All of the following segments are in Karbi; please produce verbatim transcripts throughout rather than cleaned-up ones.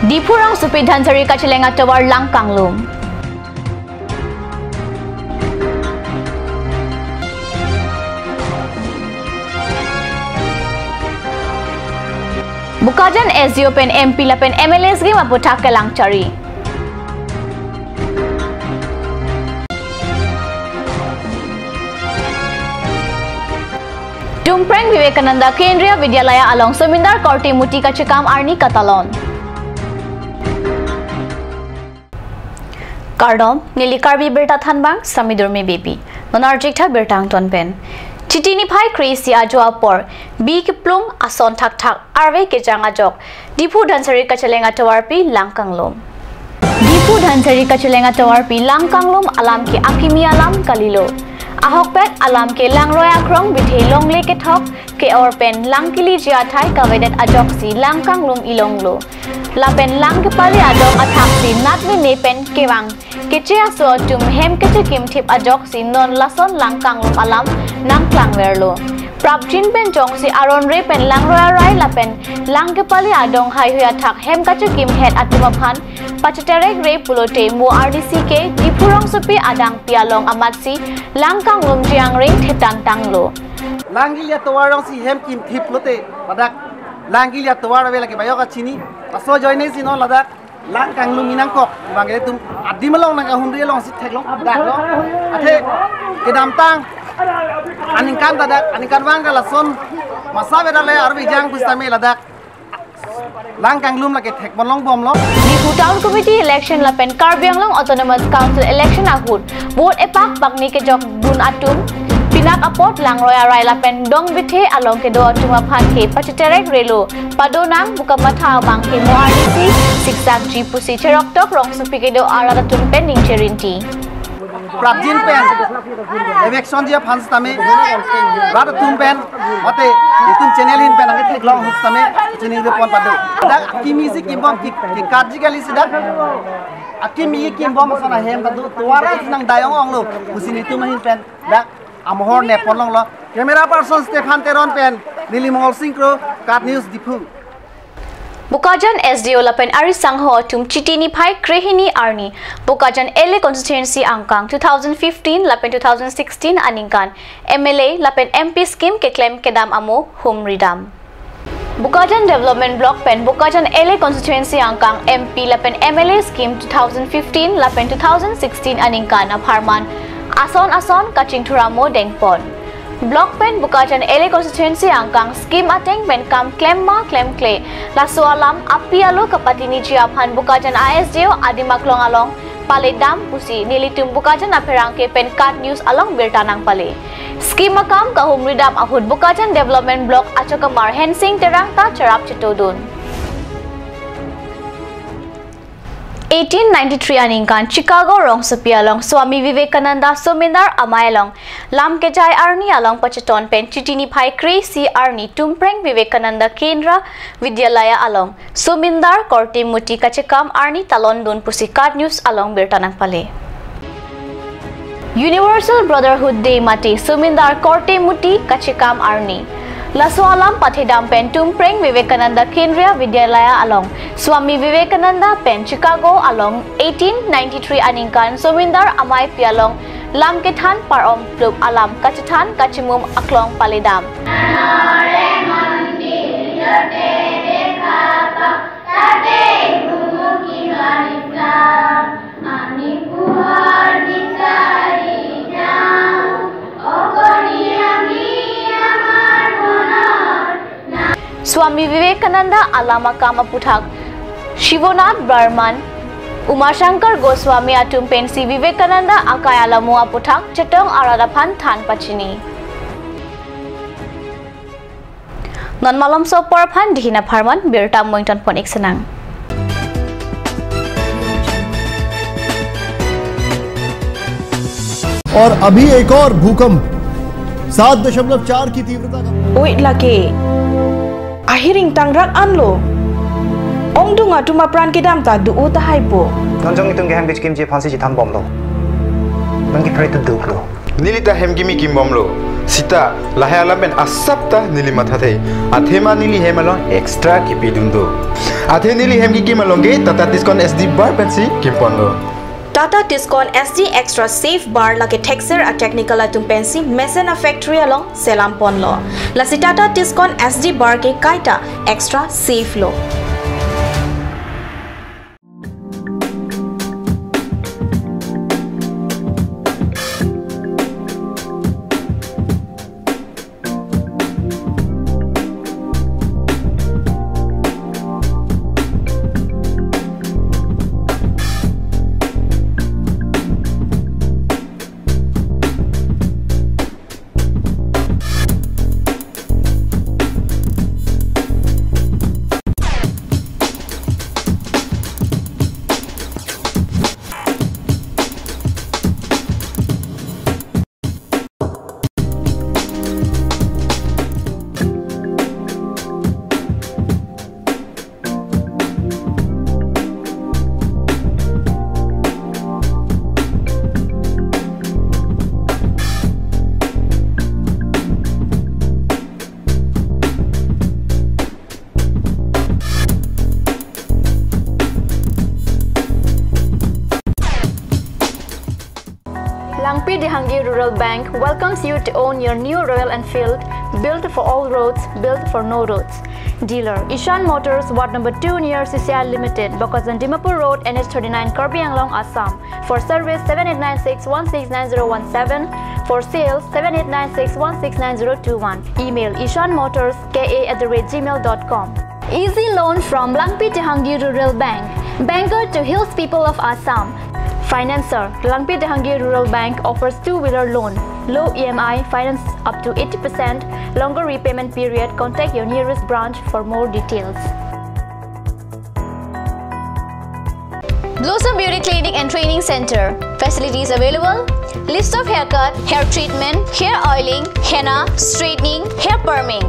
Diphu rongsopi Dhansiri kacheleng atovar lang kanglum. Bokajan S D O pen M P lapen M L A scheme aputhak kelang chari. Tumpreng Vivekananda Kendriya Vidyalaya along Somindar Korte Muti kachekam arni katalon. Kardom, neli Karbi Birta thanbang, Sami Durmi Beypi. Non arjik tha birta angton pen. Chiti niphai kre-isi ajo apor, bi keplung ason thakthak arve kejang ajok, Diphu Dhansiri kacheleng atovarpi lang kanglum. Diphu Dhansiri kacheleng atovarpi lang kanglum alam ke akimi alam kalilo. Ahokpet alam ke langroi akrong bithe longle kethok ke-or pen lang keliji athai kavedet ajoksi lang kanglum ilonglo. Lapen lang kepali adong athaksi nat mene pen kevang keche aso atum hem kechekimthip ajoksi non lason lang kanglum alam nangklangverlo. Prapjin pen jongsi aron re pen langroi arai lapen lang kepali adong haihui athak hem kachekimhet atum aphan pacheterekre pulote mo arnisi ke Diphu rongsopi adangpi along amatsi lang kanglumji angring thetangtanglo. Lang kili atovar jongsi hem kimthip lote, ladak lang kili atovar ave lake bayok kachini. Laso ajoine si non ladak lang kanglum nangkok. Bang ke tum adim along nangkahumri alongsi theklong daklo. Athe kedamtang aningkan ta dak, aningkanvang ke lason masa avedale arve kejang pusitame ladak lang kanglum lake thekbon longbomlo. Diphu Town Committee election lapen Karbi Anglong Autonomous Council election ahut vote epak pakni kejokdun atum, pinak apot langroi arai lapen dong bithe along kedo atum aphan ke pacheterekrelo, padonang pu kamatha abang ke mo arnisi siksak ji pusi cheroktok rongsopi kedo arat atum pen ningcherinti. Prapjin pen eviction ji aphan sitame rat atum pen mate itum channel ahin pen nangketheklong ahut sitame chiningri pon pado. Dak akimi si kimbom ki, ki karji kali si dak. Akimi kimbom ason ahem pado, tovar si nangdayong onglo pusi nelitum ahin pen dak amohor nep pon longlo. Camera person Stephen Teron pen neli Mongol Sing Kro, KAT News Diphu. Bokajan S D O lapen ari sangho atum Chiti niphai krehini arni Bokajan L A constituency angkang two thousand fifteen lapen two thousand sixteen aningkan M L A lapen M P scheme keklem kedam amo humridam. Bokajan Development Block pen Bokajan L A constituency angkang M P lapen M L A scheme two thousand fifteen lapen two thousand sixteen aningkan apharman ason ason kachingthur amo dengpon. Block pen Bokajan L A constituency angkang scheme ateng pen kam klem ma klemkle, laso alam api alo kapatiniji aphan Bokajan I S D O adim aklong along paledam pusi nelitum Bokajan apherangke pen KAT News along birta nangpale. Scheme akam kahumridam ahut Bokajan Development Block achokamar Hensing Terang ta cherap chetodun. Eighteen ninety-three aningkan Chicago rongsopi along Swami Vivekananda Somindar Amei along lam kejai arni along pacheton pen Chiti niphai kre-isi arni Tumpreng Vivekananda Kendriya Vidyalaya along Somindar Korte Muti kachekam arni talondun pusi KAT News along birta nangpale. Universal Brotherhood Day mate Somindar Korte Muti kachekam arni. Laso alam pathedam pen Tumpreng Vivekananda Kendriya Vidyalaya along Swami Vivekananda pen Chicago along eighteen ninety-three aningkan Somindar Ameipi along lam kethan par-om plup alam kachethan kachimum aklong paledam. Swami Vivekananda alam akam aputhak Shivanath Barman, Uma Shankar Goswami atum pensi Vivekananda akai alamo aputhak chetong arat aphan than pachini. Non malomso apor aphan dihin apharman birta mo ingtonpon-ik sinang. और अभी एक और भूकंप सात दशमलव चार की तीव्रता का Oi lake. Ahiring tangrak anlo. Ongdung atum apran kedam ta do-o tahai po. Non jong itum ke hem kechekimji aphansi chethanbomlo. Non ke pray to duklo. Neli ta hem kimi kimbomlo. Sita, lahai alam pen asap ta neli mathathe. Athema neli hem along extra kipidun do. Athe neli hem kekim along ke Tata Tiscon S D bar pensi kimponlo. Tata Tiscon S D Extra Safe Bar lake thekser a-technical atum pensi mesen a-factory along selam ponlo. Lasi Tata Tiscon S D bar ke kaita extra safe lo. Langpi Dehangi Rural Bank welcomes you to own your new Royal Enfield, built for all roads, built for no roads. Dealer, Ishan Motors, Ward number two near C C I Limited, Bokajan Dimapur Road, N H thirty-nine, Karbi Anglong, Assam. For service, seven eight nine six one six nine zero one seven. For sales, seven eight nine six one six nine zero two one. Email, ishan motors K A at the rate gmail dot com. Easy loan from Langpi Dehangi Rural Bank, banker to hills people of Assam. Financer, Langpi Dehangi Rural Bank offers two-wheeler loan, low E M I, finance up to eighty percent, longer repayment period. Contact your nearest branch for more details. Blossom Beauty Clinic and Training Center. Facilities available: list of haircut, hair treatment, hair oiling, henna, straightening, hair perming,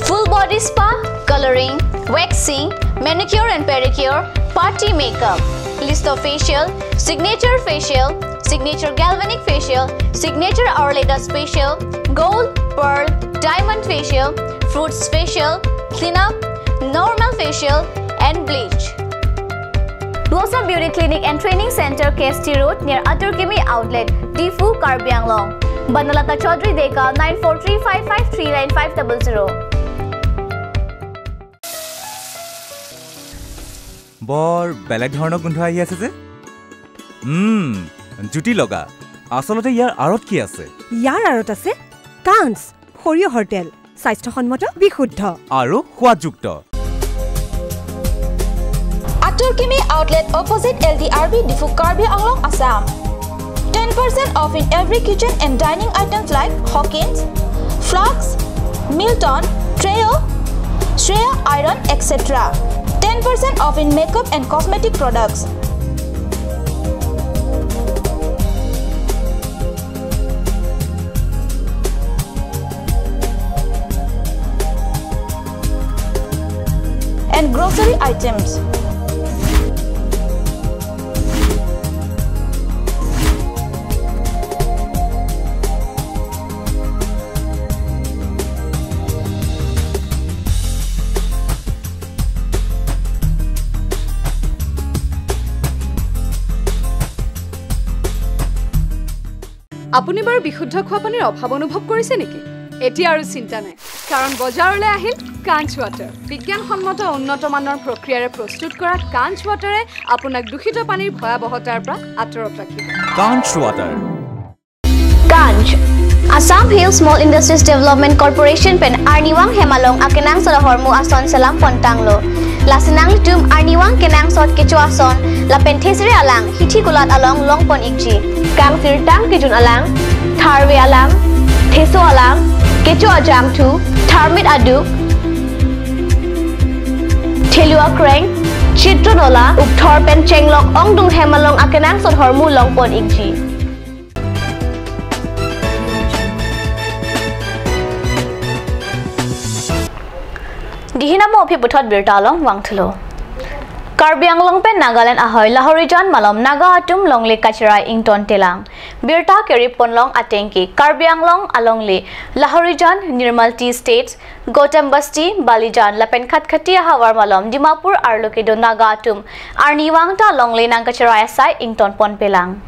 full body spa, coloring, waxing, manicure and pedicure, party makeup, list of facial, signature facial, signature galvanic facial, signature Ayurveda facial, gold, pearl, diamond facial, fruits facial, cleanup, normal facial, and bleach. Blossom Beauty Clinic and Training Center, K S T Road, near Atur Kimi Outlet, Diphu, Karbi Anglong. Banalata Chaudhary Deka, nine four three five five three nine five double zero. বৰ বেলেগ ধৰণৰ গোন্ধ আহি আছে যে। উম, জুতি লগা। আচলতে ইয়াৰ আঁৰত কি আছে? ইয়াৰ আঁৰত আছে কাঞ্চ সৰিয়হৰ তেল, স্বাস্থ্যসন্মত, বিশুদ্ধ আৰু সোৱাদযুক্ত। Atur Kimi Outlet, opposite L D R B, Diphu, Karbi Anglong, Assam. Ten percent off in every kitchen and dining items like Hawkins, Flask, Milton, Trio, Shreya Iron, et cetera. Ten percent off in makeup and cosmetic products. And grocery items. আপুনি বাৰু বিশুদ্ধ খোৱা পানীৰ অভাৱ অনুভৱ কৰিছে নেকি? এতিয়া আৰু চিন্তা নাই, কাৰণ বজাৰলৈ আহিল কাঞ্চ ৱাটাৰ। বিজ্ঞানসন্মত উন্নত মানৰ প্ৰক্ৰিয়াৰে প্ৰস্তুত কৰা কাঞ্চ ৱাটাৰে আপোনাক দূষিত পানীৰ ভয়াৱহতাৰ পৰা আঁতৰত ৰাখিব। Kanch Water. Kanch, Assam Hill Small Industries Development Corporation pen arnivang hem along akenangsot ahormu ason selam pontanglo. Lasi nanglitum arnivang kenangsot kecho ason lapen thesere alang hithi kulat along longpon ikji. Kangsirtang kejun alang, tharve alang, theso alang, kecho ajangthu, tharmit aduk, thelu akreng, chitron ola, ukthor pen chenglok ongdung hem along akenangsot ahormu longpon ikji. Dihina mo aphi puthot birta along vangthulo. Karbi Anglong pen Nagaland ahoi Lahorijan malom Naga atum longle kacherai ingtontelang. Birta keri ponlong atengke Karbi Anglong alongle Lahorijan, Nirmal Tea Estates, Gautam Basti, Balijan lapen Khatkhati ahavar malom Dimapur arlo kedo Naga atum arnivang ta longle nangkacherai asai ington ponpelang.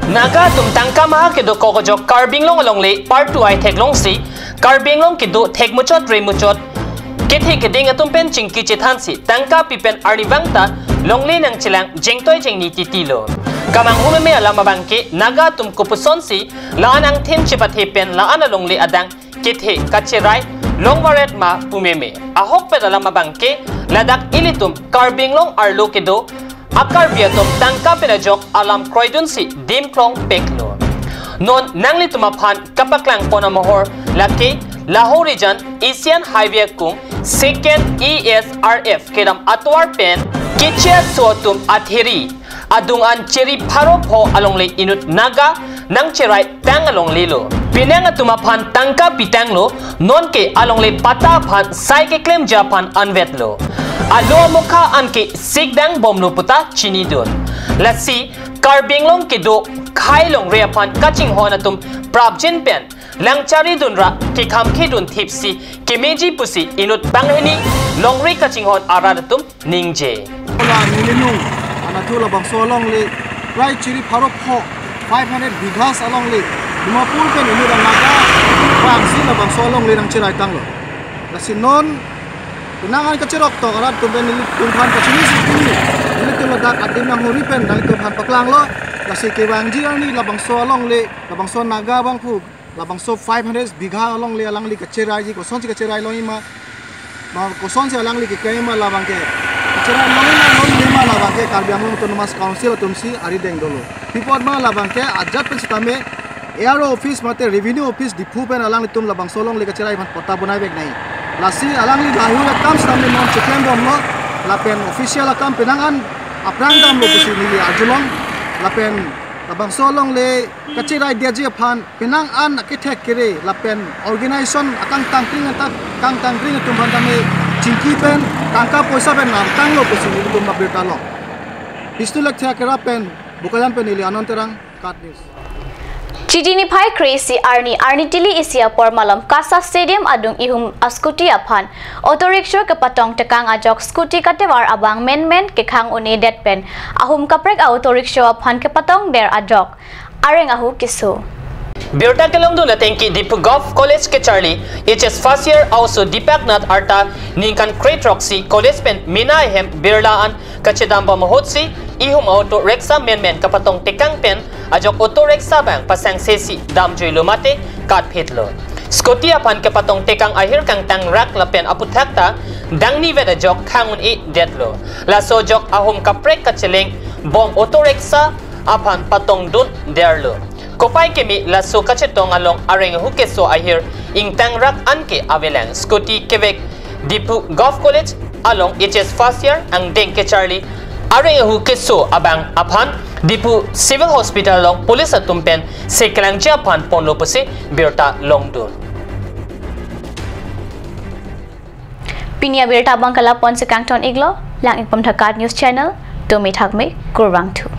Naga atum tangka maha kedokok ajok Karbi Anglong alongle partu ai theklongsi Karbi Anglong kedo thekmuchot remuchot kethe keding atum pen chingki chethansi tangka pi pen arnivang ta longle nangchelang jengtoi jengni titilo. Kamanghu meme alam abangke Naga atum kopusonsi la-an angthin chepathe pen la-an alongle adang kethe kacherai longvaret ma pu meme. Ahokpet alam abangke ladak ilitum Karbi Anglong arlo kedo a-Karbi atum tangka pen ajok alam kroidunsi dim krongpeklo. Non nanglitum aphan kapaklang pon amohor lake Lahorijan Asian Highway akung second E S R F kedam atovar pen keche aso atum atheri adung an cheri pharo pho alongle inut Naga nangcherai tang alonglelo. Penang atum aphan tangka pitanglo, nonke alongle patta aphan sai keklemji aphan anvetlo. Alo amokha anke sikdang bomlo puta chinidun. Lasi Karbi Anglong kedo khei longri aphan kachinghon atum prapjin pen langcharidun ra kekhamkhedun thipsi kemeji pusi inut banghini longri kachinghon arat atum ningje. Ola neli nung anatthu labangso alongle prai chiri pharo pho five hundred bighas alongle Dimapur pen inut Naga bangsi labangso alongle nangcherai tanglo. Lasi non penang an kacherok tok arat atum pen nelitum aphan kachinisi pini nelitum ladak adim nanghuri pen nanglitum aphan paklanglo. Lasi kevangji arni labangso alongle labangso Naga abangphu labangso five hundred bigha alongle alangli kacheraiji, kosonsi kacherai longjima, ma kosonsi alangli keklem ma labangke kacherai longji ma longjima labangke Karbi Anglong Autonomous Council atumsi arideng dolo. Pi apot ma labangke ajat pen sitame A R O office mate revenue office Diphu pen alanglitum labangso alongle kacherai aphan patta bonai vek nai. Lasi alangli lahai akam sitame non cheklem bomlo, lapen official akam penang an aphrang damlo pusi neli arjulong, lapen labangso alongle kacherai detji aphan penang an akethek kere lapen organization akangtang kring atak kangtang kring atum aphan tame chingki pen tangka poisa pen namtanglo pusi nelitum abirta long. Bishnu Lekthe Akera pen Bokajan pen neli Anand Terang, KAT News. Chiti niphai kre-isi arni arni tili isi apor malom KASA Stadium adung ihum a-scooty aphan auto rickshaw kepatong tekang ajok scooty katevar abang menmen kekhang un-edet pen ahum kaprek a-auto rickshaw aphan kepatong der ajok areng ahu keso. Birta kelongdun atengke Diphu Govt College kecharli H S first year a-oso Deepak Nath arta ningkan kre-throksi college pen mena ahem birla an kachedambom ahutsi ihum a-auto rickshaw menmen kapatong tekang pen ajok auto rickshaw abang pasangsesi damjuilo mate katphitlo. Scooty aphan kepatong tekang ahir kangtangrak lapen aputhak ta dangnivet ajok khang un-edetlo. Laso ajok ahum kaprek kachelengbom auto rickshaw aphan patongdun derlo. Kopai keme laso kachetong along areng ahu keso ahir ingtangrak anke avelang. Scooty kevek Diphu Govt College along H S first year angdeng kecharli areng ahu keso abang aphan Diphu Civil Hospital along police atum pen sekelangji aphan ponlo pusi birta longdun. Pini abirta abang ke la-an ponsi kangton iklo, lang-ik pon tha KAT News Channel, tumi thakme, kurvangthu.